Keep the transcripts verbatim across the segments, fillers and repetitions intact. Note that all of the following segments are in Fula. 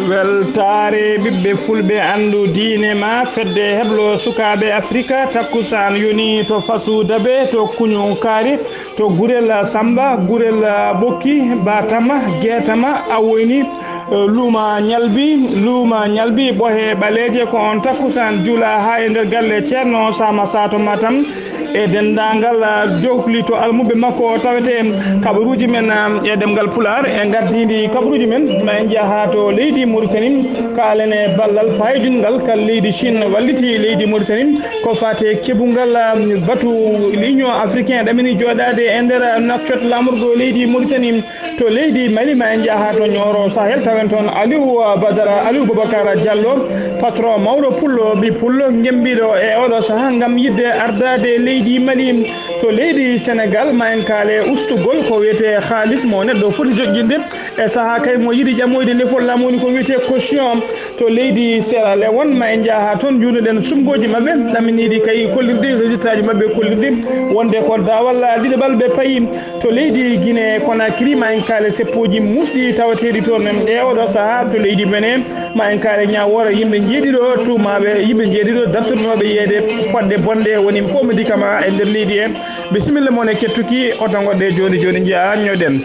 Weltaare ɓiɓɓe fulɓe, anndu diine ma, fedde heblo sukaaɓe Afrika, takkusaan yoni to Fasu Dabe, to Kuñu Kaari, to Gurel Samba, Gurel Ɓokki, Batama, Geetama, Awoyni, Luuma Ñalbi, Luuma Ñalbi, Ɓohe Ɓaleeje, ko on takkusaan juula haa e nder galle Ceerno Sama Sato Matam. E denndaangal, ah, jokli to almuɓe makko tawetee kabaruuji men, ah, e ɗemngal Pulaar, e ngardiindi kabaruuji men, ma en njaha to leydi Mauritanie, kaalen e ballal paayodingal kal leydi Chine walliti leydi Mauritanie, ko faati e keɓungal, ah, batu l'Union africaine ɗamini jooɗaade e nder, ah, Nouakchott laamorgo leydi Mauritanie. To leydi Mali, ma en njaha to Nioro Sahel, tawen toon Aliou Badara, Aliou Boubacar Diallo, patron mawɗo pullo, ɓi pullo, ngembiɗo e oɗo saha ngam yidde ardaade leydi Mali. To leydi Sénégal, ma en kaale ustugol ko wiyetee haalis mo neɗɗo foti joƴƴinde e saha kay mo yiɗi ƴamoyde lefol laamu, woni ko wiyetee caution. To leydi Sierra Leone, ma en njaha toon, njuunoɗen sumgooji maɓɓe ɗaminiiɗi kay kollirɗi, résultat ji maɓɓe kollirɗi wonde ko daawal ɗiɗaɓal ɓe payi. To leydi Guinée Conakry, ma en kaale seppuuji muusɗi tawateeɗi toon e oɗo saha. To leydi Benin, ma en kaale ñaawoore yimɓe njeeɗiɗo tuumaaɓe, yimɓe njeeɗiɗo dartotonooɓe yeeyde poɗɗe bonɗe, woni faux médicament e nder leydi he. Bisimilla mon e kettuki, oto ngoɗɗe jooni jooni njeya ñoɗen.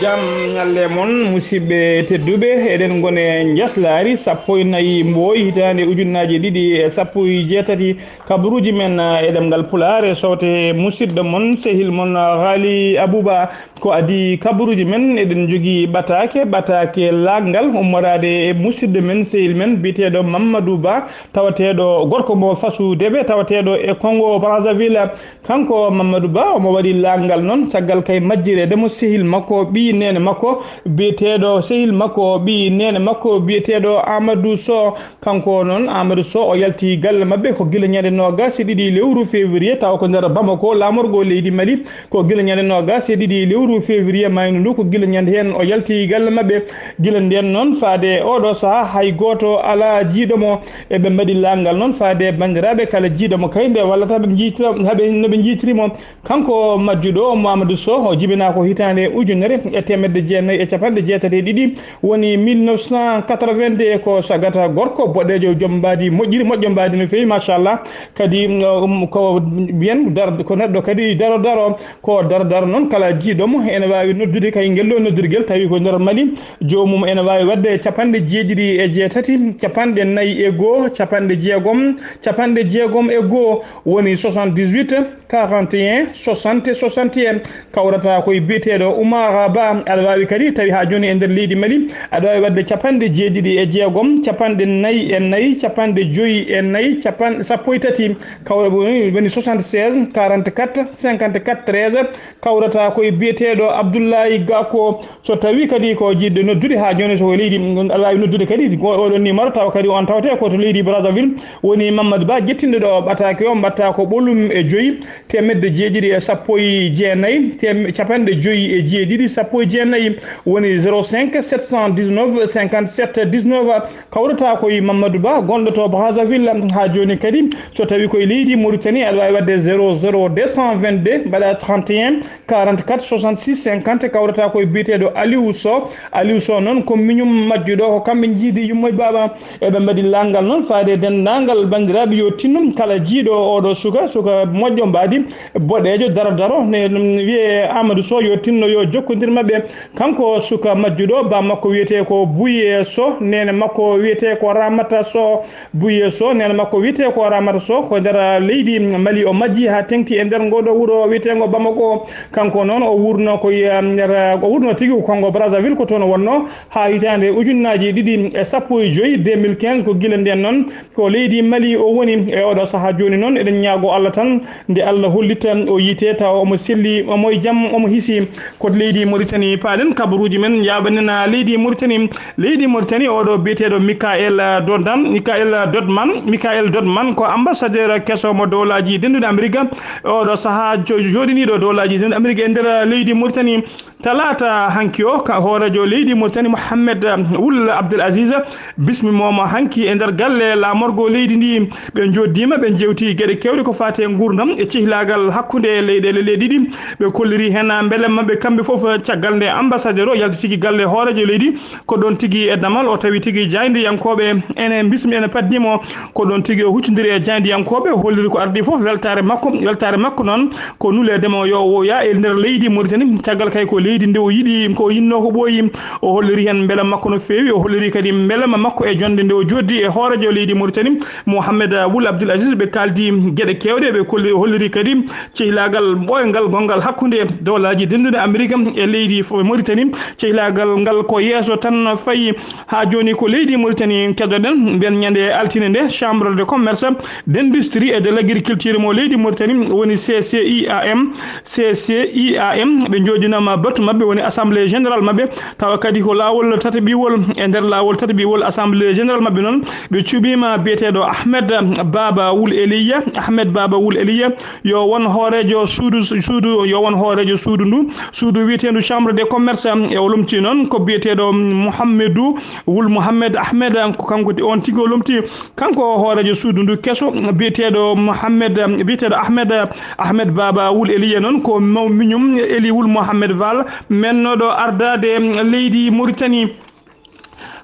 Jam ñalle mon, musidɓe tedduɓe, eɗen ngoni e njaslaari sappo e nayi Mbooy, hitaande ujunnaaje ɗiɗi e sappo e jeetati. Kabaruuji men, ah, e ɗemngal Pulaar, e sowte musidɗo mon, sehil mon, ah, Haali Abuba. Ko adii kabaruuji men, eɗen njogii ɓataake, ɓataake laagal, ummoraade e musidɗo men, sehil men, biyeteeɗo Mamadou Ba, tawateeɗo gorko mo Fasu Debe, tawateeɗo e Congo Brazzaville. Kanko Mamadou Ba, omo waɗi laagal noon, caggal kay majjireede mo sehil makko, ɓii neene makko, biyeteeɗo, sehil makko, ɓii neene makko, biyeteeɗo Amadou Sow. Kanko noon, Amadou Sow, o yalti galle maɓɓe ko gila ñande noogas e ɗiɗi lewru février, tawa ko nder Bamako, laamorgo leydi Mali. Ko gila ñande noogas e ɗiɗi lewru février mayno ndu, ko gila ñande heen o yalti galle maɓɓe. Gila ndeen noon, faade oɗo saha, hay gooto alaa jiiɗo mo. Eɓe mbaɗi laagal noon, faade banndiraaɓe kala jiiɗo mo kay nde wallata ɓe njiytira, haɓe, no ɓe njiytiri mo. Kanko majjuɗo, Mamadou Sow, o jibinaa ko hitaande ujunere e teemedde jeenayi e capanɗe jeetati e ɗiɗi, woni mille neuf cent quatre-vingt-deux, ko sagata gorko boɗeejo, joom mbaadi moƴƴiri, moƴƴo mbaadi no feewi, machallah. Kadi, um, ko mbiyen dar-, ko neɗɗo kadi daro daro, ko daro daro noon, kala jiiɗo mo ene waawi noddude kay ngel ɗo noddirgel, tawi ko nder Mali, joomum ene waawi waɗde capanɗe jeeɗiɗi e jeetati, capanɗe nayi e goo, capanɗe jeegom, capanɗe jeegom e goo, woni soixante-dix-huit, quarante et un, soixante, soixante et un. Kawrata ko e biyeteeɗo Oumar Ba. Aɗa waawi kadi, tawi haa jooni e nder leydi Mali, aɗa waawi waɗde capanɗe jeeɗiɗi e jeegom, capanɗe nayi e nayi, capanɗe joyi e nayi, capan-, sappo e tati. Kawra woni, woni soixante-seize, quarante-quatre, cinquante-quatre, treize. Kawrata ko e biyeteeɗo Abdoulaye Gako. So tawii kadi ko jiɗɗo noddude haa jooni, so ko leydi, aɗa waawi noddude kadi ko oɗon numéro, tawa kadi on tawte ko to leydi Brazzaville, woni Mamadou Ba, ƴettinɗo ɗo ɓataake o, mbaɗta ko ɓolum e joyi, teemedde jeeɗiɗi e sappo e jeenayi, tem-, capanɗe joyi e jeeɗiɗi, sappo e jeenayi, woni zéro cinq sept cent dix-neuf cinquante-sept dix-neuf. Kawrata ko e Mamadou Ba, gonɗo to Brazzaville. Haa jooni kadi, so tawii ko e leydi Mauritanie, aɗa waawi waɗde zéro zéro deux cent vingt-deux, mbaɗa trente et un, quarante-quatre soixante-six cinquante, kawrata ko e biyeteeɗo Aliou Sow. Aliou Sow noon ko miñum majjuɗo, ko kamɓe njiidi yumma e baaba. Eɓe mbaɗi laagal noon faade e denndaangal banndiraaɓe, yo tinno kala jiiɗo oɗo suka, suka moƴƴo mbaadi, boɗeejo, daro daro, ne ɗum wiyee Amadou Sow, yo tinno, yo jokkondir maɓɓe. Kanko suka majjuɗo, ba makko wiyetee ko Bouye Sow, neene makko wiyetee ko Ramata Sow. Bouye Sow, neene makko wiyetee ko Ramata Sow, ko nder leydi Mali o majji haa teŋti e nder ngoo ɗoo wuro wiyeteengo Bamako. Kanko noon o wuurno ko e, um, nder, o wuurno tigi ko Congo Brazzaville, ko toon o wonnoo haa hitaande ujunnaaji ɗiɗi e sappo e joy, deux mille quinze, ko gila ndeen noon ko leydi Mali o woni. E oɗo sahaa jooni noon eɗen ñaagoo Allah tan nde Allah hollita o yiite tawa omo selli, omo e jam, omo hisi. Ko to leydi Mauritanie paaɗen kabaruuji men, njaaɓanen leydi Mauritanie. Leydi Mauritanie, oɗo biyeteeɗo Michael, eh, Dodman, Michael Dodman, Michael Dodman ko ambassadeur keso mo Dowlaaji Denduɗi Amerika. Oɗo sahaa jo-, jooɗiniiɗo Dowlaaji Denduɗi Amerika e nder leydi Mauritanie. Talaata hanki o, ka hooreejo leydi Mauritanie, Mohamed, um, Wul Abdel Aziz, bismimooma hanki e nder galle laamorgo leydi ndi. Ɓe njooɗdiima, ɓe njewti geɗe keewɗe ko faati e nguurndam e cihlaagal hakkunde leyɗeele ɗe ɗiɗi. Ɓe kolliri heen mbele maɓɓe kamɓe fof, caggal nde ambassadeur o yalti tigi galle hooreejo leydi, ko ɗoon tigi e damal o tawi tigi jaayndiyankooɓe ene mbismi, ene paddimo. Ko ɗoon tigi o huccondiri e jaayndiyankooɓe, o holliri ko ardii fof weltaare makko. Weltaare makko noon ko nuleede mo yo o yaa e nder leydi Mauritanie, caggal kay ko leydi nde o yiɗi, ko o yinnoo ko ɓooyi. O holliri heen mbelema makko no feewi, o holliri kadi mbelema makko e jonnde nde o jooɗdi e hooreejo leydi Mauritanie, Mohamed Wul Abdel Aziz. Ɓe kaaldi geɗe keewɗe, ɓe kolli, o holliri kadi cehlaagal ɓooyngal gonngal hakkunde dowlaaji dennduɗi Amerik e leydi fo-, Mauritanie. Cehlaagal ngal ko yeeso tan fayi. Haa jooni ko leydi Mauritanie keddoɗen. Nden ñande altine nde, Chambre de Commerce, d'Industrie et de l'Agriculture mo leydi Mauritanie, woni C C I A M, C C I A M, ɓe njooɗdinaama batu maɓɓe, woni Assemblée Générale maɓɓe, tawa kadi ko laawol tataɓiwol. E nder laawol tataɓiwol Assemblée Générale maɓɓe noon, ɓe cuɓiima biyeteeɗo Ahmed Baba Wul Eliya, Ahmed Baba Wul Eliya, yo won hooreejo suudu, suudu, yo won hooreejo suudu ndu, suudu wiyeteendu Chambre de Commerce. E o lomti noon ko biyeteeɗo Mouhammedou Wul Mohamed Ahmed, ko kanko ti-, on tigi o lomti, kanko o hooreejo suudu ndu keso, biyeteeɗo Mohamed, biyeteeɗo Ahmed, Ahmed Baba Wul Eliya noon ko maw miñum Eli Wul Mohamed Val, mennooɗo ardaade leydi Mauritanie.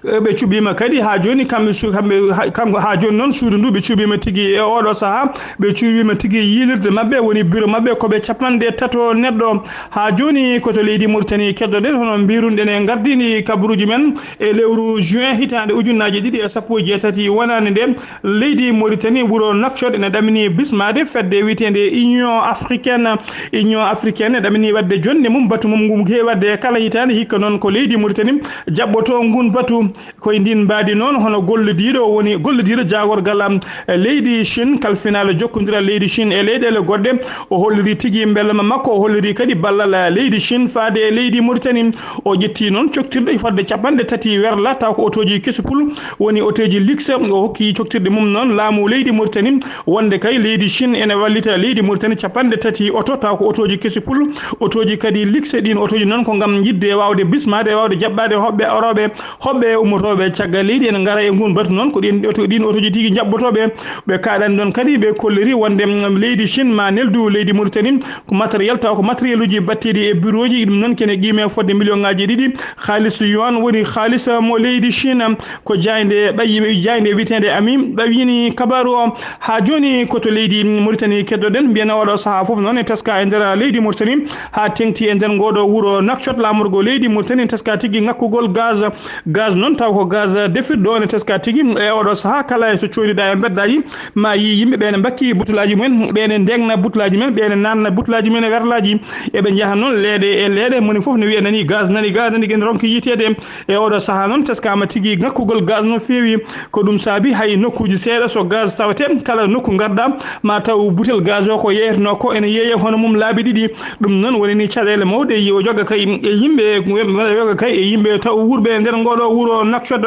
Eh, ɓe cuɓiima kadi haa jooni, kamɓe su-, kamɓe, ha-, kanko, haa jooni noon suudu ndu ɓe cuɓiima tigi e oɗo sahaa, ɓe cuɓiima tigi yiilirde maɓɓe, woni bureau maɓɓe, ko ɓe capanɗe tato neɗɗo. Haa jooni ko to leydi Mauritanie keddoɗen, hono mbiruɗen e ngardini kabaruuji men e lewru juin hitaande ujunnaaji ɗiɗi e sappo e jeetati wonande nde. Leydi Mauritanie, wuro Nouakchott, ene ɗamini bismaade fedde wiyeteende Union Africaine. Union Africaine ɗamini waɗde jonnde mum, batu mum ngun heewi waɗde e kala hitaande. Hikka noon ko leydi Mauritanie jaɓɓoto ngun batu. Ko e ndin mbaadi noon, hono gollodiiɗo woni gollodiiɗo jaagorgal am, e leydi Chine, kalfinaale jokkondiral leydi Chine e leyɗeele goɗɗe. O holliri tigi mbelema makko, o holliri kadi ballal leydi Chine faade e leydi Mauritanie. O ƴetti noon coktirɗe fodde capanɗe tati werla, taw ko otooji kesi pul, woni otooji luxe. O hokki coktirɗe mum noon laamu leydi Mauritanie, wonde kay leydi Chine ene wallita leydi Mauritanie capanɗe tati oto, taw ko otooji kesi pul, otooji kadi luxe. Ɗiin otooji noon ko ngam yiɗde e waawde bismaade, e waawde jaɓɓaade hoɓɓe arooɓe, hoɓɓe ummotooɓe caggal leydi ene ngara e nguun batu noon. Ko ɗiin oto-, ɗiin otooji tigi jaɓɓotooɓe. Ɓe kaaɗani ɗoon kadi, ɓe kolliri wonde, mm, leydi Chine ma neldu leydi Mauritanie ko matériel, taw ko matériel uji batteɗi e bureau ji, ɗum noon kene qiime fodde million ŋaaji ɗiɗi. Haalis yuan woni haalis mo leydi Chine, ko jaaynde ɓayi, jaaynde wiyeteende Ami ɓawini kabaaru o. Haa jooni ko to leydi Mauritanie keddoɗen, mbiyen oɗo sahaa fof noon e teska e nder leydi Mauritanie, haa teŋti e nder ngoɗo wuro Nouakchott, laamorgo leydi Mauritanie, teska tigi ŋakkugol gaz. Gaz noon taw ko gaz defirɗo, ene teska tigi e oɗo sahaa, kala e so coyniɗa e mbeddaaji, ma yi yimɓe ɓe ene mbakki butulaaji mumen, ɓe ene ndegna butulaaji men, ɓe ene nanna butulaaji men e werlaaji. Eɓe njaha noon leeɗe e leeɗe, moni fof ne wiya nani gaz, nani gaz, nani ene ronki yiiteede. E oɗo sahaa noon teskama tigi ŋakkugol gaz no feewi. Ko ɗum saabi hay nokkuuji seeɗa so gaz tawete, kala nokku ngarɗa, ma taw butel gaz o ko yeeyeteno ko ene yeeya hono mum laabi ɗiɗi. Ɗum noon woni ni caɗeele mawɗe yo joga kay e yimɓe, joga kay e yimɓe taw wuurɓe e nder ngoɗo wuro Nouakchott.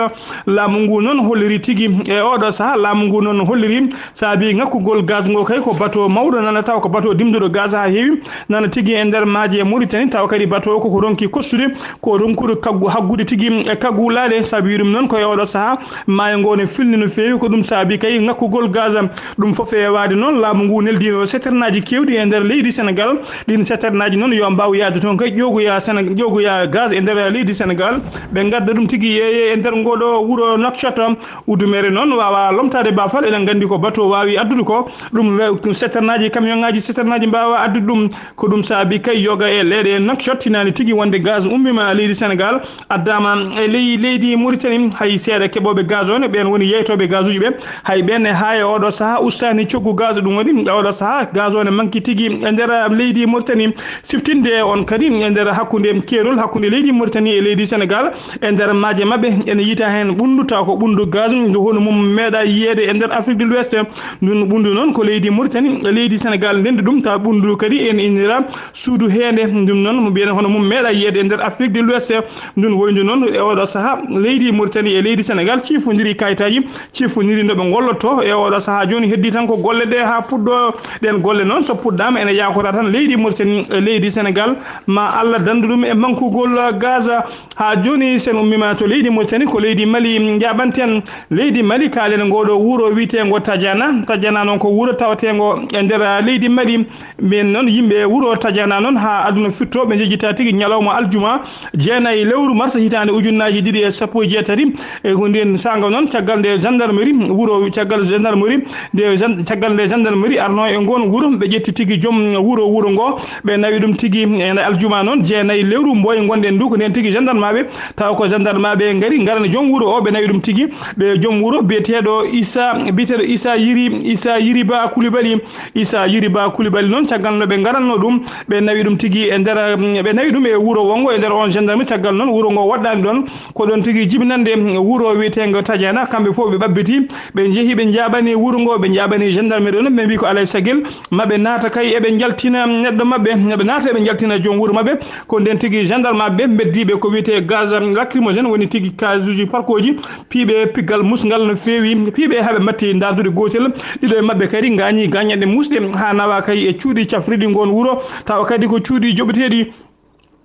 Laamu ngu noon holliri tigi e oɗo sahaa, laamu ngu noon holliri saabi ŋakkugol gaz ngo kay ko bateau mawɗo nana taw ko bateau dimduɗo gaz haa heewi nana tigi e nder maaje Mauritanie, taw kadi bateau o koko ronki kostude, ko ronkude kaggu-, haggude tigi e kaggulaaɗe. Saabi ɗum noon ko e oɗo sahaa maayo ngo ne filni no feewi, ko ɗum saabi kay ŋakkugol gaz. Ɗum fof feewaade noon, laamu ngu neldino citernaaji keewɗi e nder leydi Senegal. Ɗiin citernaaji noon yo mbaaw yahde toon kay ƴoogoya Sene-, ƴoogoya gaz e nder leydi Senegal. Ɓe ngadda ɗum tigi yeeye e nder ngoɗo wuro Nouakchott. Udumere noon waawa lomtaade baafal, eɗen nganndi ko bateau waawi addude ko. Ɗum we-, citernaaji, camion ŋaaji citernaaji mbaawa addude ɗum. Ko ɗum saabi kay yoga e leeɗe Nouakchott tinaani tigi wonde gaz ummiima leydi Senegal. Addaama e ley-, leydi Mauritanie, hay seeɗa keɓooɓe gaz o ne, ɓeen woni yeytooɓe gazuuji ɓe, hay ɓeen ne haa e oɗo sahaa ustaani coggu gaz. Ɗum waɗi e oɗo sahaa gaz o ne manki tigi e nder leydi Mauritanie. Siftinde on kadi e nder hakkunde keerol hakkunde leydi Mauritanie e leydi Senegal, e nder maaje maɓɓe, ene yita heen ɓunndu, taw ko ɓunndu gaz, ndu hono mum meeɗa yiyeede e nder Afrique de l'Ouest. Ndun ɓunndu noon ko leydi Mauritanie, leydi Sénégal ndenndi ɗum, taw ɓunndu kadi ene innira suudu heende. Ɗum noon mo mbiyen hono mum meeɗa yiyeede e nder Afrique de l'Ouest. Ndun woyndu noon e oɗo saha leydi Mauritanie e leydi Sénégal ciifondiri kayitaaji, ciifondiri no ɓe ngollotoo e oɗo saha. Jooni heddi tan ko golle ɗe haa puɗɗo. Ɗen golle noon so puɗɗaama ene yaakora tan leydi Mauritanie e leydi Sénégal ma Allah danndu ɗum e mankugol gaz. Haa jooni, sen ummiima to leydi Mauritanie, ko leydi Mali njaaɓanten. Leydi Mali, kaalen ngoo ɗoo wuro wiyeteengo Tadiana. Tadiana noon ko wuro taweteengo e nder leydi Mali. Mbiyen noon, yimɓe wuro Tadiana noon, haa aduna firto, ɓe njejjita tigi ñalawma aljuma jeenayi lewru mars hitaande ujunnaaji ɗiɗi e sappo e jeetati. E ko ndeen saanga noon, caggal nde gendarmerie wuro, caggal gendarmerie nde gen-, caggal nde gendarmerie arno e ngoon wuro, ɓe ƴetti tigi joom wuro, wuro ngo, ɓe nawi ɗum tigi e nde aljuma noon, jeenayi lewru mboy ngonɗen ndu, ko ndeen tigi gendarmeɓe, taw ko gendarmeɓe ngari, ngarani joom wuro o, ɓe nawi ɗum tigi, ɓe joom wuro biyeteeɗo Issa, biyeteeɗo Issa Yiri, Issa Yiriba Koulibaly, Issa Yiriba Koulibaly noon, caggal no ɓe ngaranno ɗum, ɓe nawi ɗum tigi e nder, ɓe nawi ɗum e wuro wongo e nder on gendarmerie, caggal noon wuro ngo waɗɗaani ɗoon, ko ɗoon tigi jibinande wuro wiyeteengo Tadiana, kamɓe fof ɓe ɓabbiti, ɓe njehi, ɓe njaaɓani wuro ngo, ɓe njaaɓani gendarmerie ɗoon, ɓe mbi ko alay sagel, maɓe naata kay, eɓe njaltina neɗɗo maɓɓe, maɓe naata, eɓe njaltina joom wuro maɓɓe. Ko ndeen tigi gendarme maɓɓe mbeddi ɓe ko wiyetee gaz lacrymogène, woni tigi kasuuji parkooji, piiɓe piggal musngal no feewi, piiɓe haa ɓe matti ndaardude gootel. Ɗiɗo e maɓɓe kadi ngaañi gaañanɗe muusɗe haa nawa kay e cuuɗi cafriɗi ngoon wuro, tawa kadi ko cuuɗi joɓeteeɗi.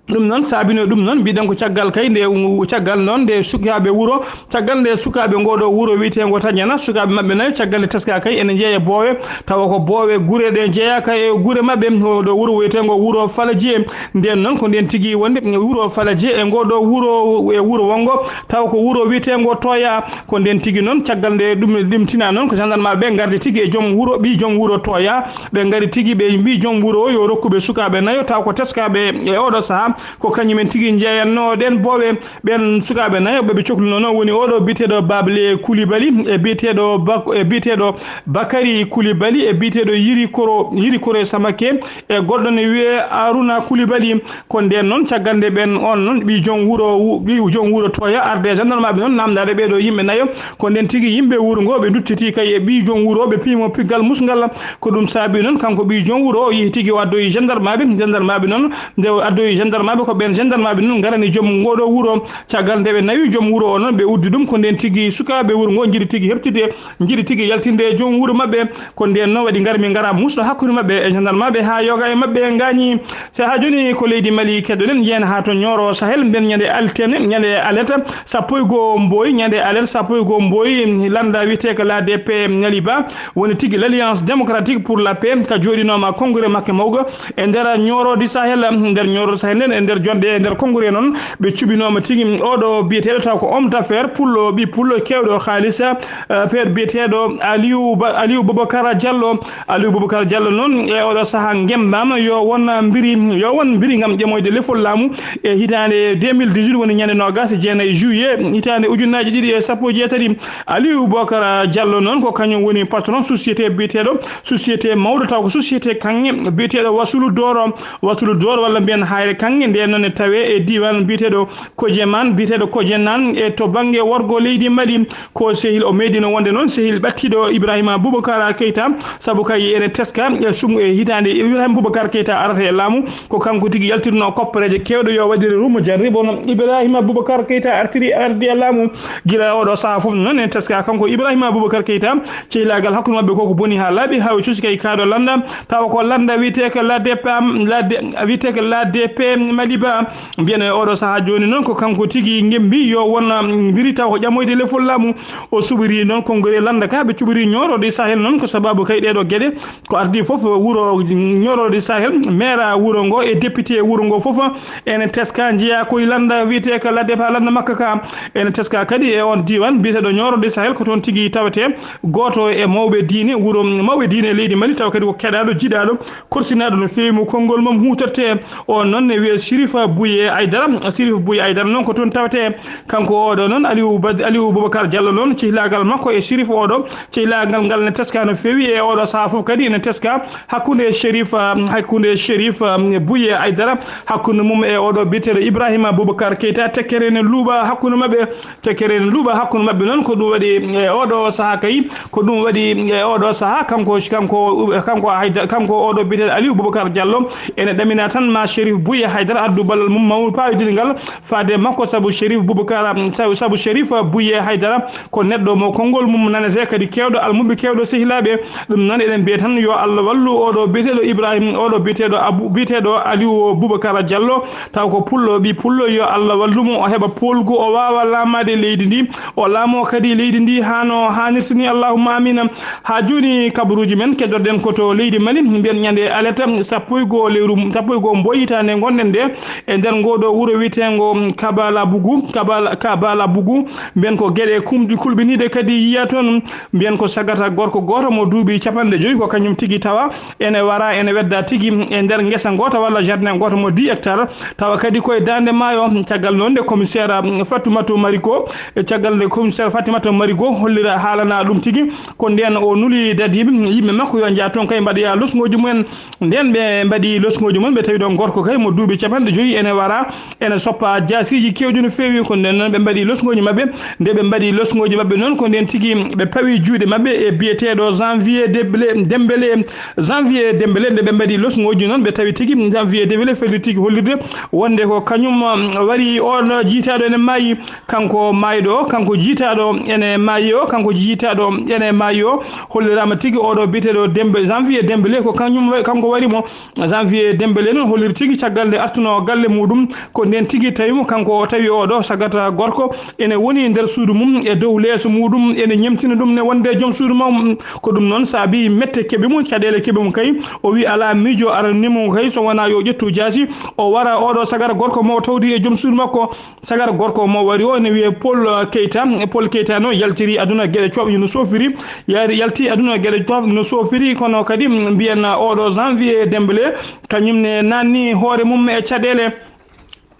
Ɗum noon saabino ɗum noon, mbiɗen ko caggal kay nde, caggal noon nde sukaaɓe wuro, caggal nde sukaaɓe ngoo ɗoo wuro wiyeteengo Tadiana, sukaaɓe maɓɓe nayo, caggal nde teska kay ene njeeya boowe, tawa ko boowe gure ɗe njeeyaaka e gure maɓɓe. O ɗoo wuro wiyeteengo wuro Faladié. Ndeen noon ko ndeen tigi wonde wuro Faladié e ngoo ɗoo wuro, e wuro wongo, tawa ko wuro wiyeteengo Toya. Ko ndeen tigi noon, caggal nde ɗum, ɗum tina noon, ko gendarmeɓe ɓe ngardi tigi e joom wuro, ɓii joom wuro Toya. Ɓe ngari tigi, ɓe mbii joom wuro o yo rokku ɓe sukaaɓe nayo, taw ko teskaaɓe e oɗo sahaa, ko kañumen tigi njeeyannoo ɗeen boowe. Ɓeen sukaaɓe nayo ɓe ɓe coklunoo noon woni oɗo biyeteeɗo Bable Koulibaly, e biyeteeɗo Bak-, e biyeteeɗo Bakary Koulibaly, e biyeteeɗo Yiri Koro, Yiri Koro Samake, e goɗɗo ne wiyee Arouna Koulibaly. Ko ndeen noon, caggal nde ɓeen, oon noon, ɓii joom wuro, wu-, ɓii joom wuro Toya arde e gendarmeɓe noon, naamndaade ɓee ɗoo yimɓe nayo. Ko ndeen tigi yimɓe wuro ngo, ɓe nduttiti kay e ɓii joom wuro, ɓe piimo piggal musngal. Ko ɗum saabi noon, kanko ɓii joom wuro o yehi tigi, o addoyi gendarmeɓe. Gendarmeɓe noon, nde o addoyi gendarmeɓe, ko ɓeen gendarmeɓe noon ngarani joom ngoo ɗoo wuro. Caggal nde ɓe nawi joom wuro o noon, ɓe uddi ɗum. Ko ndeen tigi sukaaɓe wuro ngo njiɗi tigi heɓtide, njiɗi tigi yaltinde e joom wuro maɓɓe. Ko ndeen noon waɗi ngarmi ngara musɗo hakkunde maɓɓe e gendarmeɓe haa yoga e maɓɓe ngaañi. So haa jooni ko leydi Mali keɗoɗen, njeyen haa to Nioro Sahel, mbiyen ñande altine, ñande alet, sappo e goo Mboy, ñande alet sappo e goo Mboy, lannda wiyetee ko l'A D P Maliba, woni tigi l'Alliance Démocratique pour la Paix, ka jooɗinooma congrès makko mawɗo e nder Nioro du Sahel, nder Nioro du Sahel nden, e nder jonde, e nder congrès noon, ɓe cuɓinooma tigi oɗo biyeteeɗo taw ko homme d'affaires, pullo, ɓii pullo, keewɗo haalis, eh, affaire biyeteeɗo Aliou Ba-, Aliou Boubacar Diallo. Aliou Boubacar Diallo noon e oɗo sahaa ngemmbaama yo won mbiri, yo won mbiri ngam ƴamoyde lefol laamu e hitaande deux mille dix-huit, woni ñande noogaas e jeenayi juillet hitaande ujunnaaji ɗiɗi e sappo e jeetati. Aliou Boubacar Diallo noon ko kañum woni patron société biyeteeɗo, société mawɗo taw ko société kaŋŋe biyeteeɗo Wasulu Doro. Wasulu Doro walla mbiyen Hayre Kaŋŋe, ndeen noon e tawee e diiwaan biyeteeɗo Kojeman, biyeteeɗo Kojenan e to bannge worgo leydi Mali. Ko sehil o meeɗino wonde noon sehil ɓattiiɗo Ibrahima Boubacar Keita, sabu kay ene teska e sum-, e hitaande Ibrahima Boubacar Keita arata e laamu, ko kanko tigi yaltirno koppareeje keewɗe yo waɗire rumo jarri. Bono Ibrahima Boubacar Keita artiri, ardi e laamu, gila oɗo sahaa fof noon ene teska kanko Ibrahima Boubacar Keita, cehilaagal hakkunde maɓɓe ko ko boni haa laaɓi, haa o cusi kay kaaɗo lannda, tawa ko lannda wiyetee ko l'A D P, l'A D, wiyetee ko l'A D P Maliba. Mbiyen e oɗo sahaa jooni noon ko kanko tigi ngemmbi yo won, um, mbiri taw ko ƴamoyde lefol laamu. O suɓiri noon konngol e lannda ka, ɓe cuɓiri Nioro du Sahel noon ko sababu kay ɗee ɗoo geɗe. Ko ardii fof wuro Nioro du Sahel, maire wuro ngo e député wuro ngo fof ene teska njeyaa koye lannda wiyetee ko l'A D P, lannda makko ka. Ene teska kadi e oon diiwaan biyeteeɗo Nioro du Sahel, ko toon tigi tawetee gooto e mawɓe diine wuro, mawɓe diine leydi Mali, tawa kadi ko keɗaaɗo, jiɗaaɗo, korsinaaɗo no feewi mo konngol mum huutortee. Oon noon ne wiyee Chérif Bouye Aïdara. Chérif Bouye Aïdara noon ko toon tawetee. Kanko oɗo noon, Aliou Ba-, Aliou Boubacar Diallo noon, cehlaagal makko e Chérif oɗo, cehlaagal ngal ne teska no feewi e oɗo sahaa fof kadi ene teska hakkunde Chérif, ah, hakkunde Chérif, ah, Bouye Aïdara, hakkunde mum e oɗo biyeteeɗo Ibrahima Boubacar Keita, tekkere ne luuɓa hakkunde maɓɓe, tekkere ne luuɓa hakkunde maɓɓe noon, ko ɗum waɗi e oɗo sahaa kay, ko ɗum waɗi e oɗo sahaa, kanko, kanko, kanko Haydara, kanko oɗo biyeteeɗo Aliou Boubacar Diallo, ene ɗamina tan ma Chérif Bouye Haydara addu ballal mum mawngo paayodirngal faade e makko, sabu Chérif Boubacar, sabu, sabu Chérif Bouye Haydara ko neɗɗo mo konngol mum nanetee, kadi keewɗo almuɓɓe, keewɗo sehilaaɓe. Ɗum noon eɗen mbiya tan yo Allah wallu oɗo biyeteeɗo Ibrahim, oɗo biyeteeɗo Abou, biyeteeɗo Aliou Boubacar Diallo, taw ko pullo, ɓii pullo, yo Allah wallu mo, o heɓa poolgu, o waawa laamaade leydi ndi, o laamoo kadi leydi ndi haa no haanirta ni, allahumma amina. Haa jooni kabaruuji men keddorɗen ko to leydi Mali, mbiyen ñande alete sappo e goo lewru, sappo e goo mboy hitaande ngonɗen nde, e nder ngoo ɗoo wuro wiyeteengo Kabala Bugu, Kabala, Kabala Bugu, mbiyen ko geɗe kumɗi kulɓiniiɗe kadi yiya toon. Mbiyen ko sagata gorko gooto mo duuɓi capanɗe joyi, ko kañum tigi tawa ene wara, ene wedda tigi e nder ngesa ngoota walla jardin gooto mo dix hectares, tawa kadi koye daande maayo. Caggal noon nde commissaire Fatoumata Mariko, e caggal nde commissaire Fatoumata Mariko hollira, haalana ɗum tigi, ko ndeen o nuli dadiiɓe, yimɓe makko yo njaah toon kay mbaɗoya losngooji mumen. Ndeen ɓe mbaɗi losngooji mumen, ɓe tawi ɗoon gorko kay mo duuɓi capanɗe joyi ene wara, ene soppa jaasiiji keewɗi no feewi. Ko ndeen noon ɓe mbaɗi losngooji maɓɓe. Nde ɓe mbaɗi losngooji maɓɓe noon, ko ndeen tigi ɓe pawi juuɗe maɓɓe e biyeteeɗo Janvier Dembélé, Dembélé, Janvier Dembélé. Nde ɓe mbaɗi losngooji noon, ɓe tawi tigi Janvier Dembélé felliti tigi hollirde wonde ko kañum, um, wari oon jiytaaɗo ene maayi. Kanko maayɗo o, kanko jiytaaɗo ene maayi o, kanko jiytaaɗo ene maayi o, holliraama tigi oɗo biyeteeɗo Dembe-, Janvier Dembélé, ko kañum wa-, kanko wari mo. Janvier Dembélé noon holliri tigi caggal nde artuno galle muɗum, ko ndeen tigi tawi mo, kanko o tawi oɗo sagata gorko ene woni nder suudu mum, e dow leeso muɗum, ene ñemtina ɗum ne wonde joom suudu mum. Ko ɗum noon saabi mette keɓi mo, caɗeele keɓi mo kay. O wi alaa miijo aranni mo kay, so wonaa yo ƴettu jaasi, o wara oɗo sagata gorko mo o tawdi e joom suudu makko. Sagata gorko mo wari o ene wiyee Paul Keita. Paul Keita noon yaltiri aduna geɗe coɓɗe no soofiri, yaari yalti aduna geɗe coɓɗe no soofiri, kono kadi mbiyen oɗo Janvier Dembélé, kañum ne naanni hoore mum e caɗeele.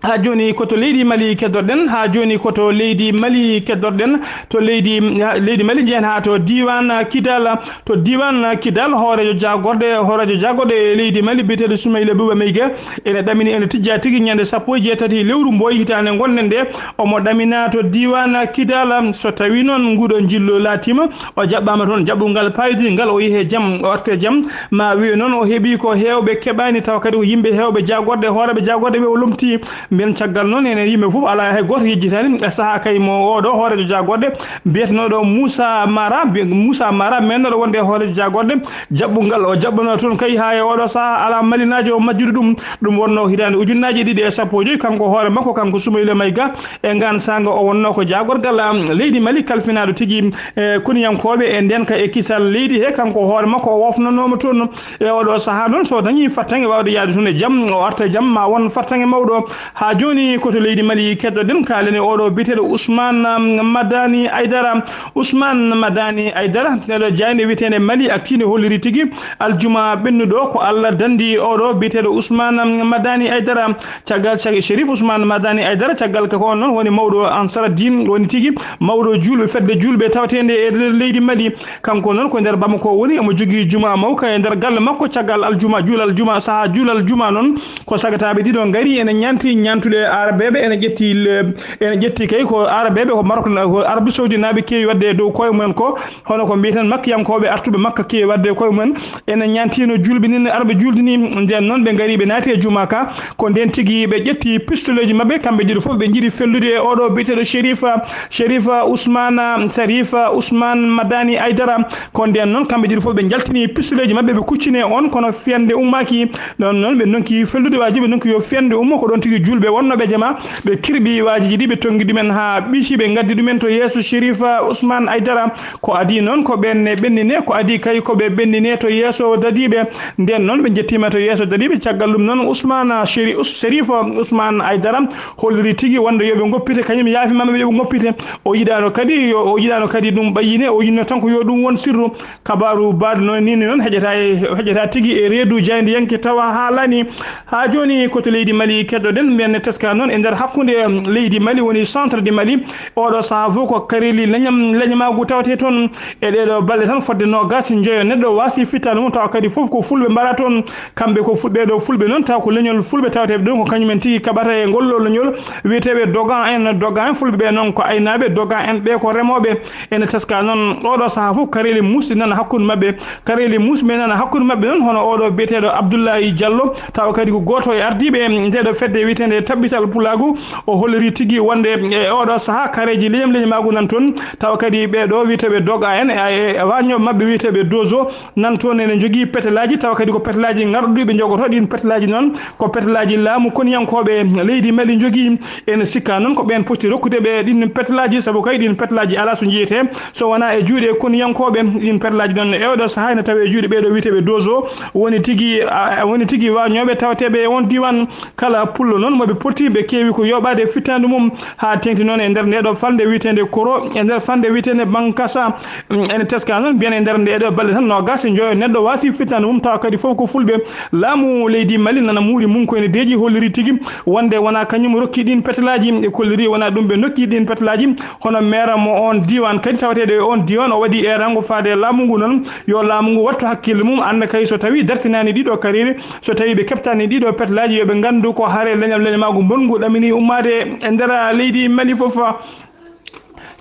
Haa jooni ko to leydi Mali keddorɗen, haa jooni ko to leydi Mali keddorɗen, to leydi, leydi Mali njehen haa to diiwaan Kidal, to diiwaan Kidal, hooreejo jaagorɗe, hooreejo jaagorɗe e leydi Mali biyeteeɗo Soumaïla Bouba Maïga ene ɗamini, ene tijja tigi ñande sappo e jeetati lewru mboy hitaande ngonɗen nde, omo ɗamina to diiwaan Kidal. So tawii noon nguuɗo njillu laatiima, o jaɓɓaama toon jaɓɓungal paayodingal, o yehi e jam, o arti e jam. Ma wiye noon o heɓi ko heewɓe keɓaani, tawa kadi ko yimɓe heewɓe jaagorɗe, hooreeɓe jaagorɗe ɓe o lomti. Mbiyen caggal noon enen yimɓe fof alaa hay gooto yejjitaani. E sahaa kay mo oɗo hooreejo jaagorɗe biyetenooɗo Moussa Mara, bi-, Moussa Mara mennooɗo wonde e hooreejo jaagorɗe, jaɓɓungal o jaɓɓanoo toon kay haa e oɗo sahaa alaa malinaajo o majjuɗo ɗum. Ɗum wonnoo hitaande ujunnaaje ɗiɗi e sappo e joyi, kanko hoore makko, kanko Soumaïla Maïga, e ngaan saanga o wonnoo ko jaagorgal, am, leydi Mali kalfinaaɗo tigi, e koniyankooɓe e ndeenka e kisal leydi he, kanko hoore makko o wofnanooma toon. E oɗo sahaa noon, so dañii fartaŋŋe waawde yahde toon e jam, o arta e jam, ma won fartaŋŋe mawɗo. Haa jooni ko to leydi Mali keddorɗen, kaalen e oɗo biyeteeɗo Ousmane, am, Madani Aidara. Ousmane Madani Aidara, nder jaaynde wiyeteende Mali Actu ne holliri tigi aljuma ɓennuɗo ko Allah danndi oɗo biyeteeɗo Ousmane, am, Madani Aidara. Caggal, caggal Chérif Ousmane Madani Aidara, caggal ka ko on noon woni mawɗo Ansara Din, woni tigi mawɗo juulɓe, fedde juulɓe tawateende e nder leydi Mali. Kanko noon ko nder Bamako woni, omo jogii juma mawka e nder galle makko. Caggal aljuma, juulal juma, sahaa juulal juma noon, ko sagataaɓe ɗiɗo ngari, ene ñaanti ñaantude Arabeeɓe, ene ƴetti le-, ene ƴetti kay ko Arabeeɓe, ko Maroc, ko Arabie Saoudite naaɓe keewi waɗde e dow koye mumen ko, hono ko mbiyeten Makkiyankooɓe artuɓe Makka keewi waɗde e koye mumen. Ene ñaantiino juulɓe nin, arɓe juulde ni. Ndeen noon ɓe ngari, ɓe naati e juma ka. Ko ndeen tigi ɓe ƴetti pistoleeji maɓɓe, kamɓe ɗiɗo fof ɓe njiɗi fellude e oɗo biyeteeɗo Chérif, Chérif Ousmane, Chérif Ousmane Madani Aidara. Ko ndeen noon kamɓe ɗiɗo fof ɓe njaltini pistoleeji maɓɓe, ɓe kuccini e on, kono fiyande ummaaki. Ɗoon noon ɓe ndonki fellude, waaji ɓe ndonki yo fiyande ummo, ko ɗoon tigi juul- Ɓe wonno ɓe jama, ɓe kirɓi waajiiji ɗi, ɓe tonngi ɗumen haa ɓici, ɓe ngaddi ɗumen to yeeso Sherifa Ousmane Aidara. Ko adii noon ko ɓeen ne ɓennine, ko adii kay ko ɓe ɓennine to yeeso dadiiɓe. Ndeen noon ɓe njettiima to yeeso dadiiɓe. Caggal ɗum noon Ousmane Sheri-, Ous-, Sherifa Ousmane Aidara holliri tigi wonde yo ɓe ngoppite, kañum yaafimaama ɓe yo ɓe ngoppite. O yiɗaano kadi yo, o yiɗaano kadi ɗum ɓayyine, o yiɗno tan ko yo ɗum won sirru. Kabaaru baɗɗo noon ni noon heƴata e, heƴata tigi e reedu jaayndiyanke tawa haalani. Haa jooni ko to leydi Mali keddoɗen, mbiyen ne teska noon e nder hakkunde, um, leydi Mali woni centre du Mali. Oɗo sahaa fof ko kareeli leñam, leñamaagu tawetee toon e ɗeeɗo balɗe tan fodde noogas njoyo neɗɗo waasi fittaandu mum tawa kadi fof ko fulɓe mbaɗa toon. Kamɓe ko fu-, ɓeeɗo fulɓe noon taw ko leñol fulɓe taweteeɓe ɗum ko kañumen tigi kaɓata e ngol ɗo leñol wiyeteeɓe dogan en. Dogan en fulɓe ɓe noon ko aynaaɓe, dogan en ɓe ko remooɓe. Ene teska noon oɗo sahaa fof kareeli muusɗi nana hakkunde maɓɓe. Kareeli muusɓe nana hakkunde maɓɓe noon hono oɗo biyeteeɗo Abdoulaye Diallo, tawa kadi ko gooto e ardiiɓe ndeeɗo fedde wiyeteende Tabbital Pulaagu. O holliri tigi wonde e oɗo sahaa kareeji leñam leñamaagu nan toon, tawa kadi ɓeeɗo wiyeteeɓe doga en e, e, e waañooɓe maɓɓe wiyeteeɓe Dozo nan toon ene njogii petelaaji, tawa kadi ko petelaaji ngarɗuɗi ɓe njogoto. Ɗiin petelaaji noon ko petelaaji laamu koniyankooɓe leydi Mali njogii. Ene sikka noon ko ɓeen poti rokkude ɓe ɗin petelaaji, sabu kay ɗin petelaaji alaa so njiyetee so wonaa e juuɗe koniyankooɓe. Ɗin petelaaji noon e oɗo sahaa ene tawee e juuɗe ɓeeɗo wiyeteeɓe Dozo, woni tigi, a, woni tigi waañooɓe taweteeɓe e oon diiwaan. Kala pullo noon mo ɓe poti, ɓe keewi ko yooɓaade fittaandu mum, haa teeŋti noon e nder ndeeɗo falnde wiyeteende Koro, e nder falnde wiyeteende Bankasa. Mm, ene teska noon mbiyen e nder ndeeɗo balɗe tan noogas e njoyo neɗɗo waasi fittaandu mum, tawa kadi fof ko fulɓe. Laamu leydi Mali nana muuɗi mum ko ene deeƴi, holliri tigi wonde wonaa kañum rokki ɗiin petelaaji, e kolliri wonaa ɗum ɓe ndokki ɗiin petelaaji. Hono maire mo oon diiwaan kadi taweteeɗo e oon diiwaan, o waɗi eerango faade e laamu ngu noon, yo laamu ngu wattu hakkille mum, annda kay so tawii dartinaani ɗiɗo kareeli, so tawii ɓe keɓtaani ɗiɗo petelaaji, yo ɓe nganndu ko hare leñam leñamaagu mbonngu ɗamini ummaade e nder leydi Mali fof.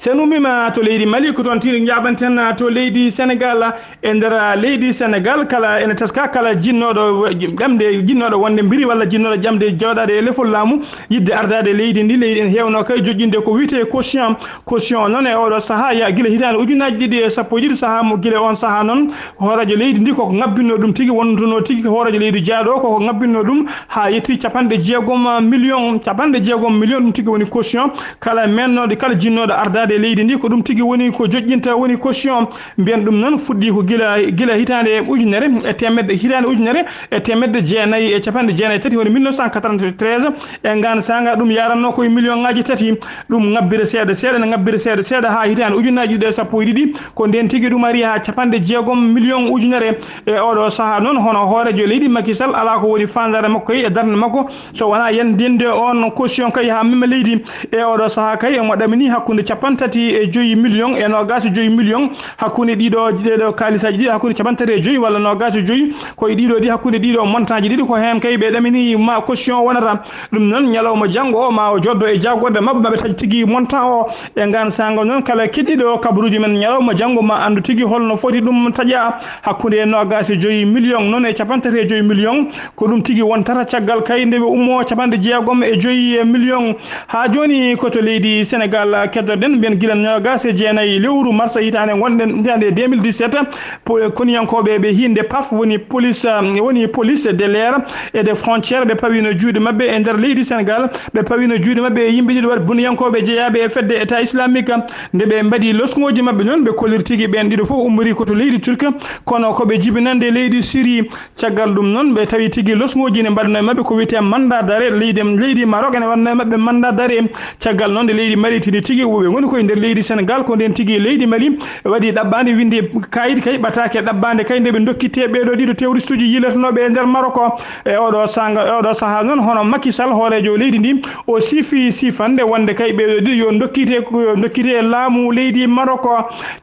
So en ummiima to leydi Mali, ko toon tigi njaaɓanten to leydi Senegal. E nder leydi Senegal, kala ene teska kala jinnooɗo ƴamde, jinnooɗo wonde mbiri walla jinnooɗo ƴamde jooɗaade e lefol laamu, yiɗde ardaade leydi ndi, leydi ene heewnoo kay joƴƴinde ko wiyetee caution. Caution noon e oɗo sahaa, ya gila hitaande ujunnaaji ɗiɗi e sappo e ɗiɗi sahaa mo, gila oon sahaa noon, hooreejo leydi ndi koko ŋabbinnoo ɗum tigi, wonnduno tigi ko hooreejo leydi jeyaaɗo o, koko ŋabbinnoo ɗum haa yetti capanɗe jeegom million, capanɗe jeegom million ɗum tigi woni caution. Kala meennooɗo, kala jinnooɗo ardaade e leydi ndi, ko ɗum tigi woni ko joƴƴinta, woni caution. Mbiyen ɗum noon fuɗɗii ko gila, gila hitaande ujunere e teemedde, hitaande ujunere e teemedde jeenayi e capanɗe jeenayi e tati, woni mille neuf cent quatre-vingt-treize. E ngaan saanga ɗum yaarannoo ko e million ŋaaji tati. Ɗum ŋabbira seeɗa seeɗa, ne ŋabbira seeɗa seeɗa haa hitaande ujunnaaji ɗiɗi e sappo e ɗiɗi. Ko ndeen tigi ɗum ari haa capanɗe jeegom million ujunere. E oɗo sahaa noon, hono hooreejo leydi Macky Sall alaa ko woni faandaare makko e darnde makko so wonaa yanndinde oon caution kay haa mema leydi. E oɗo sahaa kay omo ɗamini hakkunde capanɗe tati e joyi million e noogaas e joyi million, hakkunde ɗiɗo, ɗeeɗo kaalisaaji ɗiɗi, hakkunde capanɗe tati e joyi walla noogaas e joyi, ko e ɗiɗo ɗi, hakkunde ɗiɗo montant ji ɗiɗi, ko heen kay ɓe ɗamini ma caution wonata. Ɗum noon, ñalawma janngo o, ma o joddo e jaagorɗe maɓɓe, maɓe taƴ tigi montant o. E ngaan saanga noon, kala keɗiiɗo kabaruuji men ñalawma janngo, ma anndu tigi holno foti ɗum taƴa, hakkunde e noogaas e joyi million noon e capanɗe tati e joyi million. Ko ɗum tigi wontata caggal kay nde ɓe ummoo capanɗe jeegom e joyi million. Haa jooni ko to leydi Senegal keddoɗen, mbiyen gila noogaas e jeenayi lewru mars hitaande ngonɗen, hitaande deux mille dix-sept, po-, koniyankooɓe ɓe hiinde paf, woni police, um, woni police de l'air et de frontière, ɓe pawiino juuɗe maɓɓe e nder leydi Senegal, ɓe pawiino juuɗe maɓɓe e yimɓe ɗiɗo waɗ-, boniyankooɓe jeyaaɓe e fedde État islamique. Nde ɓe mbaɗi losŋooji maɓɓe noon, ɓe kolliri tigi ɓeen ɗiɗo fof ummori ko to leydi Turque, kono ko ɓe jibinande leydi Syrie. Caggal ɗum noon, ɓe tawi tigi losŋooji ne mbaɗnoo e maɓɓe ko wiyetee mandat d'arrêt. Leydi, leydi Maroc ene waɗnoo e maɓɓe mandat d'arrêt. Caggal noon nde leydi Mali tini tigi, ɓe ngoni koye nder leydi Senegal, ko ndeen tigi leydi Mali waɗi ɗaɓɓaande, winndi kaayit kay ɓataake ɗaɓɓaande kay nde ɓe ndokkitee ɓeeɗo ɗiɗo terroriste uji yiiletenooɓe e nder Maroc. E oɗo saanga, e oɗo sahaa noon, hono Macky Sall, hooreejo leydi ndi, o siifi siifande wonde kay ɓeeɗo ɗiɗo yo ndokkite, yo ndokkite laamu leydi Maroc.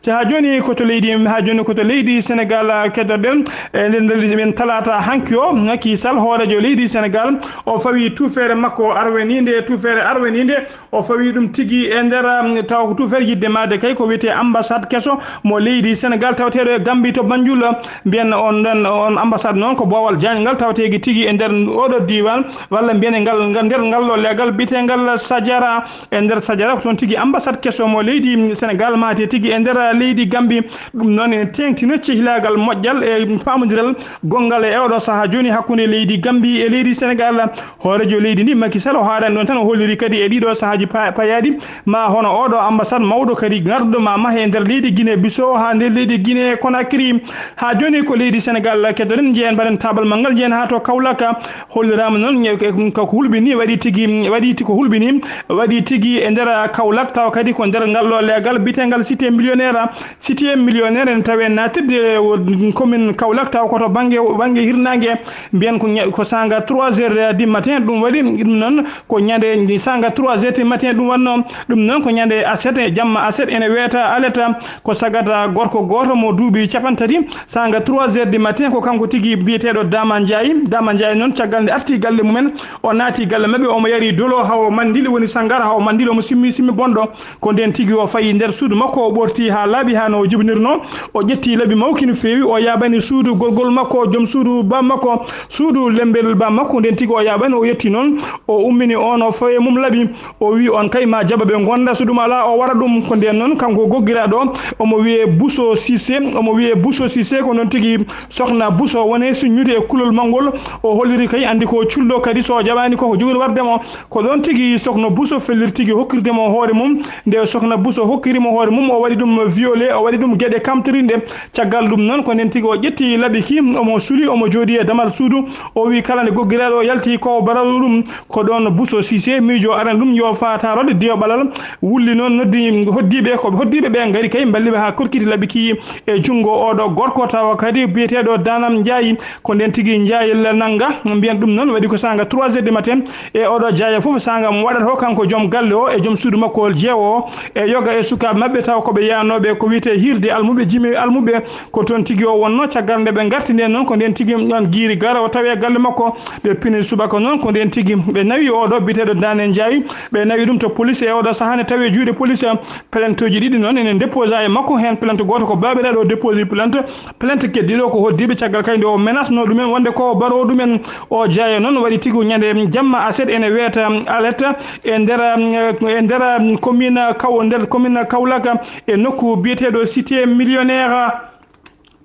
Haa jooni ko to leydi, haa jooni ko to leydi Senegal keddoɗen. E nder, nder men talaata hanki o, Macky Sall, hooreejo leydi Senegal, o fawi tuufeere makko arweniinde, tuufeere arweniinde, o fawi ɗum tigi e nder, um, Tawa ko tufere yiɗde maayde kay ko wiyetee ambassade keso mo leydi Senegal tawateeɗo e Gambie to Banjul. Mbiyen on ɗon, on ambassade noon ko boowal jaayngal tawateegi tigi e nder oɗo diiwaan, walla mbiyen e ngal, ngal, nder ngal ɗo leegal biyeteengal Sajara. E nder Sajara ko toon tigi ambassade keso mo leydi Senegal maayetee tigi e nder leydi Gambie. Ɗum noon ene teeŋtina cehilaagal moƴƴal e paamondiral gonngal e oɗo sahaa jooni hakkunde leydi Gambie e leydi Senegal. Hooreejo leydi ndi, Macky Sall, o haalaani ɗoon tan, o holliri kadi e ɗiɗo sahaaji pa-, payaaɗi, ma hono oɗo ambassade mawɗo kadi ngarɗo ma mahe e nder leydi Guinée Bissau haa nder leydi Guinée Conakry. Haa jooni ko leydi Senegal keddoɗen, njehen mbaɗen taabal manngal, njehen haa to Kaolack. Holliraama noon, e, e, ko hulɓini, waɗi tigi, waɗi ti-, ko hulɓini, waɗi tigi e nder Kaolack, tawa kadi ko nder ngal ɗo leegal biyeteengal Cité Millionnaire. Cité Millionnaire ene tawee naatirde, e, commune Kaolack, tawa ko to bannge, bannge hirnaange, mbiyen ko ña-, ko saanga trois heures du matin, ɗum waɗi, ɗum noon ko ñande saanga trois heures du matin, ɗum wannoo, ɗum noon ko ñande aset, jamma aset, ene weeta aleta, ko sagata gorko gooto mo duuɓi capanɗe tati, saanga trois heures du matin, ko kanko tigi biyeteeɗo Dama Ndiaye. Dama Ndiaye noon, caggal nde arti galle mumen, o naati galle maɓɓe, omo yari dolo, hawo mandili woni sangara, hawo mandili omo simmi, simmi bonɗo. Ko ndeen tigi o fayi nder suudu makko, o ɓorti haa laaɓi, haa no o jibinirnoo. O ƴetti laɓi mawki no feewi, o yaaɓani suudu gorgol makko, joom suudu ba makko, suudu lembel ba makko. Ndeen tigi o yaaɓani, o yetti noon, o ummini on, o fawi mum laɓi. O wi on kay ma jaɓa ɓe ngonda, so ɗum alaa, o wara ɗum. Ko ndeen noon, kanko goggiraaɗo, omo wiyee Bousso Cissé, omo wiyee Bousso Cissé, ko noon tigi Sokhna Bousso woni siññude e kulol mangol. O holliri kay, anndi ko culɗo kadi, so o jaɓaani ko, ko jogori warde mo. Ko ɗoon tigi Sokhna Bousso felliri tigi hokkirde mo hoore mum. Nde Sokhna Bousso hokkiri mo hoore mum, o waɗi ɗum violé, o waɗi ɗum geɗe kamtorinɗe. Caggal ɗum noon, ko ndeen tigi o ƴetti laɓi ki, omo suli, omo jooɗi e damal suudu. O wi kala nde goggiraaɗo o yalti ko o baroowo ɗum, ko ɗoon Bousso Cissé miijo aran ɗum yo faa taarode diyo ɓalal. Wulli noon noddi hoddiiɓe, ko hoddiiɓe ɓe ngari kay mballii ɓe haa korkiti laɓi ki e junngo oɗo gorko tawa kadi biyeteeɗo Danam Ndiaye. Ko ndeen tigi Ndiaye la nannga, mbiyen ɗum noon, waɗi ko saanga trois heures du matin. E oɗo jaaya fof, saanga mo waɗata o, kanko joom galle o e joom suudu makko jeewo o, e yoga e sukaaɓe maɓɓe, tawa ko ɓe yaanooɓe ko wiyetee hiirde almuɓe, jimi almuɓe, ko toon tigi o wonnoo. Caggal nde ɓe ngarti ndeen noon, ko ndeen tigi on giiri gara o tawi e galle makko. Ɓe pini subaka noon, ko ndeen tigi ɓe nawi oɗo biyeteeɗo Dane Ndiaye, ɓe nawi ɗum to police. E oɗo sahaa ne tawi e juuɗe police. Plainteji ɗiɗi noon ene déposa e makko, heen plainte gooto ko baabiraaɗo o déposi plainte, plainte keddiiɗo ko hoddiiɓe, caggal kay nde o menasnoo ɗumen wonde ko o baroowo ɗumen. O jaaya noon waɗi tigi ñande jamma aset ene weeta alerte e nder, e nder commune Kaw-, nder commune Kaolack e nokku biyeteeɗo Cité Millionnaire.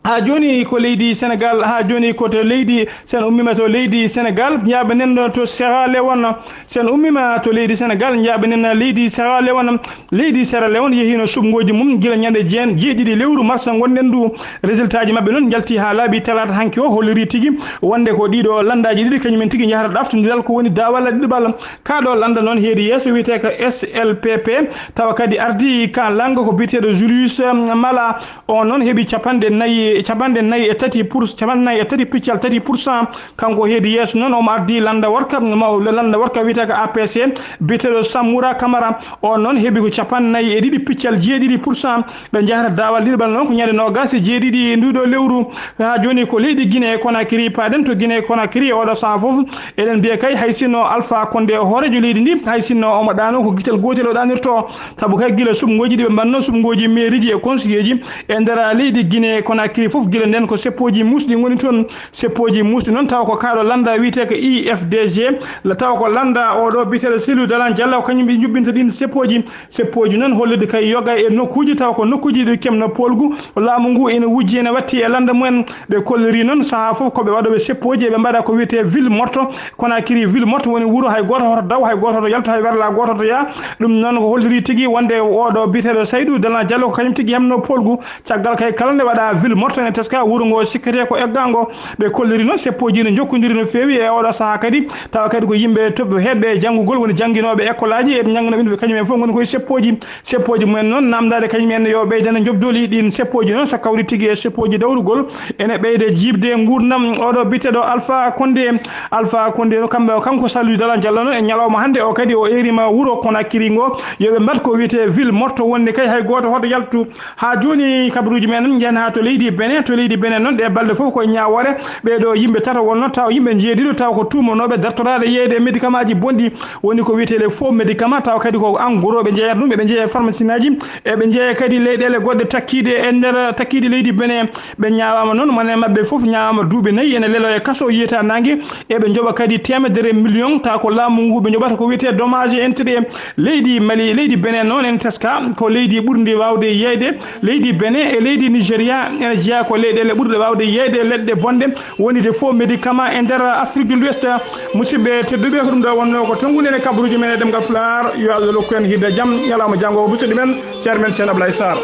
Haa jooni ko leydi Senegal, haa jooni ko to leydi, sen ummiima to leydi Senegal, njaaɓanen ɗo to Sierra Leone. Sen ummiima to leydi Senegal, njaaɓanen leydi Sierra Leone. Leydi Sierra Leone yehiino suɓngooji mum gila ñande jeen-, jeeɗiɗi lewru marsa ngonɗen ndu. Résultat ji maɓɓe noon njalti haa laaɓi talaata hanki o, holliri tigi wonde ko ɗiɗo lanndaaji ɗiɗi kañumen tigi njahata ɗaftondiral, ko woni daawal ɗiɗaɓal. Kaa ɗo lannda noon heedi yeeso wiyetee ko S L P P, tawa kadi ardii kan lannga ko biyeteeɗo Julius, um, Mala. On noon heɓi capanɗe nayi, capanɗe nayi e tati pour, capanɗe nayi e tati piccal tati pour cent. Kanko heedi yeeso noon, omo ardii lannda worka, maw-, lannda worka wiyetee ko A P C, biyeteeɗo Samoura Camara. On noon heɓi ko capanɗe nayi e ɗiɗi piccal jeeɗiɗi pour cent. Ɓe njahata daawal ɗiɗaɓal noon ko ñande noogaas e jeeɗiɗi nduɗo lewru. Haa jooni ko leydi Guinée Conakry paaɗen. To Guinée Conakry e oɗo sahaa fof, eɗen mbiya kay hay sinno Alpha Condé, hooreejo leydi ndi, hay sinno omo ɗaano, ko gitel gootel o ɗaanirto. Sabu kay gila suɓngooji ɗi ɓe mbaɗno, suɓngooji mairieji e conseilleji e nder leydi Guinée Conakry fof, gila nden ko seppooji muusɗi ngoni toon. Seppooji muusɗi noon tawa ko kaaɗo lannda wiyetee ko I F D G, la tawa ko lannda oɗo biyeteeɗo Cellou Dalein Diallo, ko kañum ɓe njuɓɓinta ɗin seppooji. Seppooji noon hollirde kay yoga e nokkuuji, tawa ko nokkuuji ɗi kemno poolgu. Laamu ngu ene wujji, ene watti e lannda mumen. Ɓe kolliri noon sahaa fof ko ɓe waɗooɓe seppooji, eɓe mbaɗa ko wiyetee ville morte. Conakry ville morte woni wuro hay gooto hoto daw, hay gooto hoto yaltu, hay werla gooto hoto yaa. Ɗum noon ko holliri tigi wonde oɗo biyeteeɗo Saydou Dalein Diallo ko kañum tigi yamno poolgu. Caggal kay kala nde waɗa ville morte ene teska wuro ngo sikketee ko eggango. Ɓe kolliri noon seppooji no njokkondiri no feewi e oɗo sahaa kadi, tawa kadi ko yimɓe toɓɓe heeɓɓe e janngugol, woni jannginooɓe école aji, e ɓe njannginooɓe université, kañum en fof ngoni koye seppooji. Seppooji mumen noon, namdaade kañum en yo ɓeydane njoɓdoli ɗin seppooji noon, so kawri tigi e seppooji dawrugol, ene ɓeyda jiiɓde nguurndam oɗo biyeteeɗo Alpha Condé. Alpha Condé no kamɓe o, kanko Cellou Dalein Diallo noon, e ñalawma hannde o kadi o eeriima wuro Conakry ngo, yo ɓe mbaɗ ko wiyetee ville morte, wonde kay hay gooto hoto yaltu. Haa jooni kabaruuji men njehen haa to leydi Benin. To leydi Benin noon, ɗe balɗe fof koye ñaawoore. Ɓee ɗo yimɓe tato wonno, taw yimɓe jeeɗiɗo, taw ko tuumanooɓe dartoraade yeeyde e médicament ji bonɗi, woni ko wiyetee les faux médicaments, taw kadi ko en gros ɓe njeeyata ɗum, eɓe njeeya e pharmacie ŋaaji, eɓe njeeya kadi leyɗeele goɗɗe takkiiɗe e nder, takkiiɗe leydi Benin. Ɓe ñaawaama noon, mone maɓɓe fof ñaawaama duuɓi nayi, ene leloya kaso, yiyta naange, eɓe njoɓa kadi teemedere million, taw ko laamu ngu ɓe njoɓata ko wiyetee dommage et intérêt. Leydi Mali, leydi Benin noon, ene teska ko leydi ɓurndi waawde yeeyde leydi Benin e leydi Nigeria, ene jeyaa ko leyɗeele ɓurɗe waawde yeeyde leɗɗe bonɗe, woni des faux médicaments e nder Afrique de l'Ouest. Musidɓe tedduɓe, ko ɗum ɗo wonnoo ko tonngude e kabaruuji men e ɗemngal Pulaar. Yo Allah rokku en hiirde jam ñalawma janngo o, musidɗo men, ceerno men Ceerno Ablaye Sarr.